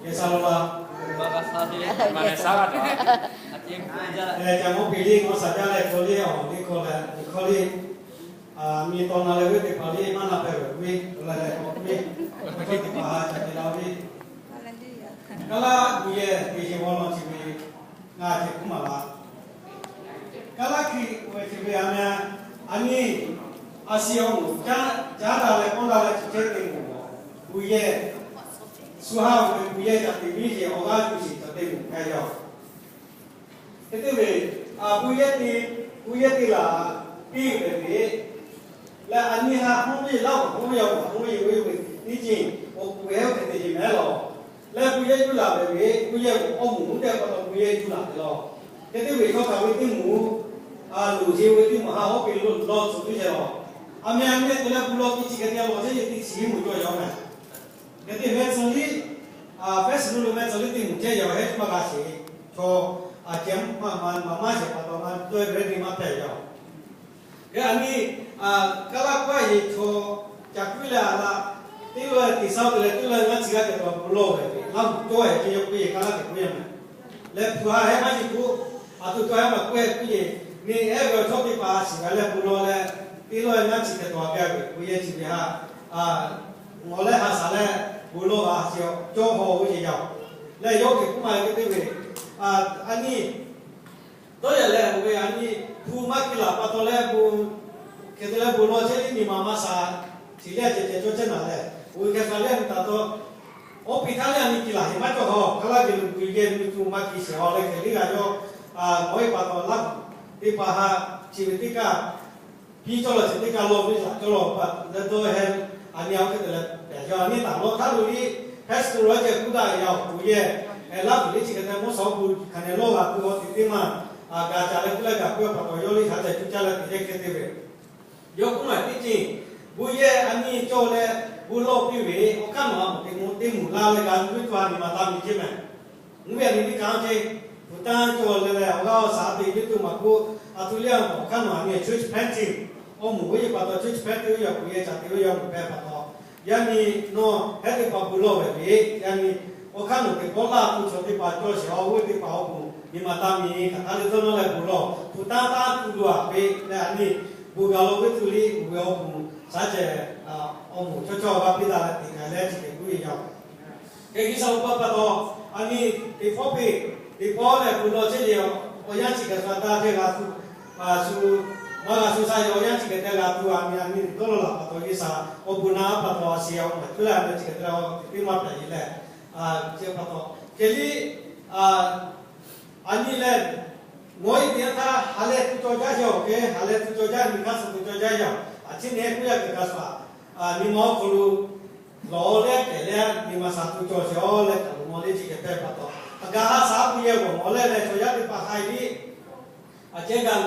Geh sha lo la. Ca mawˇ piˇ liˇ k'awꞈ shaˍ jaˇ leh hkawˇ liˇ awˬ liˇ hkawˇ leh hkawˇ liˇ, nyi taw na leh g'uˇ teˇ hpaˍ liˇ maˇ na pehˬ ve, awˬ viˉ awˬ leh leh k'awꞈ viˉ, awˬ hkawˇ teˇ hpaˍ ha ca te la ve, Kaˉlaˆ gu yehˬ teˇ heˆ awˬ lawn chi ve ngaˬ ceh kuˉ maˬ la. Kaˉlaˆ Hkriꞈ ve chi ve a meh, a nyi, a shu awˬ moˍ caˉ daꞈ leh kawˇ daꞈ leh chi chehˇ te moˍ, gu yehˬ, shu ha ve gu yehˬ caꞈ teꞈ miˇ yehˬ awˬ g'aˇ yuˬ sheˍ caꞈ te moˍ k'ai yaˇ. Hk'e te ve, gu yehˬ te, gu yehˬ te laˬ piˇ ve ve, leh a nyi ha hawˉ ve laˇ awˬ hawˉ ve awˬ hawˉ ve yoˬ ve, nyi chi awˬ kuˬ hehˉ hk'e te yeˬ mehˉ lawˬ. Leh gu yehˬ yuˬ laˬ ve ve, gu yehˬ awˬ moˍ uˉ teˇ pa taw gu yehˬ yuˬ laˬ ve lawˬ. Hk'e te ve chaw htaꞈ ve teˇ moˍ, a loˍ yeˬ ve teˇ moˍ ha hawˉ ve lo lawˬ tcuh ve lawˬ. A meh a meh te leh gu lawˬ teˇ chi hk'e te lawˬ chehˇ yeˬ teˇ chi mvuhˇ cawˬ yaˇ meh. Hk'e te meh tcuh liˇ, a Facebook lo meh tcuh liˇ teˇ moˍ chehˇ yaˇ hehˉ maˇ g'a sheˍ. Chaw, a ceh maˇ maˇ maˇ sheˍ pa taw maˇ dawˇ ve teˇ maˇ hpehꞈ yaˇ. Hk'e a nyi, Kaˉlaˆ k'oˆ yeˬ chaw, caꞈ kuiˉ leh a laˇ, teˇ lawˇ teˇ saˉ te leh teˇ lawˇ ngaˇ chi g'aˇ ceh taw gu lawˬ ve, laˇ moˍ cawˇ yeˬ ceh yaw k'oˆ yeˬ Kaˉlaˆ te k'oˆ yaˇ meh. Leh hpu ha hehˉ maˇ yeˬ k'o, a to caw yaˇ maˬ k'oˆ k'oˆ yeˬ, neˇ ehˉ ve awˬ chawˇ teˇ hpaˍ shiˍ g'a leh gu lawˬ leh, teˇ lawˇ ngaˇ chi ceh taw g'a ve, gu yehˬ chi ve ha, ngawˬ leh ha shaˍ leh gu lawˬ a chi cawˇ haw ve yeˬ yaˇ. Leh yawˇ hk'e k'oˆ maˇ heˆ hk'e te ve, a nyi, dawˇ yaꞈ leh ve a nyi, hpu maˇ kiˇ laˬ pa taw leh, hk'e te leh gu lawˬ chehˇ liˇ nyi ma maˇ sha, chi liˇ a ceh ceh cawˇ chehˇ naˍ leh, oˇ ve hk'e sha liˇ a nyi taˍ taw, awˬ piˇ htaˇ liˇ a nyi kiˇ laˬ heˍ maˇ cawˇ haw, Kaˉlaˆ geh lo gu yehˬ nyi hpu maˇ kiˇ sheˍ haw leh hk'e liˇ g'a yawˇ, nawˬ ve pa taw laˇ teˇ hpaˍ ha, chi ve teˇ kaˇ, piˇ cawˇ lawˬ chi teˇ kaˇ lawˬ ve shaˍ cawˇ lawˬ pa leh dawˇ hehˉ, a nyi a oˇ hk'e te leh pehˬ yaˇ a nyi taˍ lawˬ htaˇ lo liˇ, hehˉ suh lawˬ ceh kuˉ daꞈ yaˇ awˬ pu yehˬ, laˇ tuˬ liˇ chi hk'e te mvuhˇ shawˉ pu hkanˍ neh lawˇ g'a k'oˆ ve teˇ maˇ, a gaˬ ca leh kuˉ leh gaˬ k'oˆ ve pa taw yawˇ liˇ shaˍ ceh cuˇ caˇ leh te yehˇ hk'e te ve Yawˇ k'oˆ maˍ teˇ ceuˬ, bon yehˬ a nyi cawˬ leh bon lawˬ piˇ ve, awˬ hk'aˇ nawˬ a moˍ teꞈ moˍ teˇ moˍ la leh g'a tuˬ ve tuˬ a nyi ma taˇ miˬ ceˇ mehˍ. Mvuhˇ ve a nyi teˇ kaꞈ ceˇ, hpu tanˇ cawˬ leh leh awˬ g'aˇ awˬ shaˍ te ve tuˬ maˍ k'o, a htoꞈ liˇ a awˬ hk'aˇ nawˬ a nyi church planting, awˬ moˍ ve yehˬ pa taw church planting ve yaˇ bon yehˬ caꞈ te ve yaˇ moˍ hpehꞈ pa taw, yaˇ nyi nawˬ hehˉ teˇ hpaˍ bon lawˬ ve ve, yaˇ nyi awˬ hk'aˇ nawˬ teꞈ pawˆ laˇ tuˬ chaw teˇ hpaˍ cawˬ sheˍ a oˇ ve teˇ hpaˍ awˬ moˍ nyi ma taˇ miˬ hk'aˬ htaˇ le dawˇ nawˇ leh bon lawˬ, hpu tanˇ taˇ tuˬ lo a ve leh a nyi bon ga lawˬ ve tuˬ liˇ oˇ ve awˬ moˍ shaˉ ceh awˬ moˍ cawˇ cawˇ g'a piˇ daꞈ leh teꞈ k'ai leh chi teꞈ k'oˆ ve yaˇ. Hk'e G'uiˬsha awˬ pa pa taw, a nyi teꞈ pawˆ peꞈ, teꞈ pawˆ leh bon lawˬ chehˇ ve awˬ yanˇ chi gaˬ sha taˇ hk'e g'a tuˬ, shu maˇ g'a shu sha ve awˬ yanˇ chi gaˬ te g'a tuˬ a nyi a nyi teꞈ dawˇ law laˬ pa taw G'uiˬsha awˬ bon naˇ pa taw a shiˍ awˬ maˬ cuˇ leh a nyi chi gaˬ te la teꞈ teˇ maˇ pehꞈ yeˬ leh, chi pa taw hk'e liˇ a nyi leh, nawˬ iˉ teˇ yanˇ htaˇ ha leh tuˬ cawˬ jaˇ yaˇ awˬ hk'e, ha leh tuˬ cawˬ jaˇ nyi hk'aˇ suh tuˬ cawˬ jaˇ yaˇ, a ciˉ nehˉ k'oˆ yaˇ kaꞈ kaꞈ sha, nyi ma awˬ hk'aw lo lawˬ leh kehˬ leh nyi ma sha tuˬ cawˬ sheˍ a leh kaꞈ lo maw leh chi hk'e hpehꞈ pa taw, a gaˬ ha sha tuˬ yehˬ g'awˬ mawˬ leh leh chaw yaˇ teˇ hpaˍ hk'a e liˇ, a cehˉ gaˬ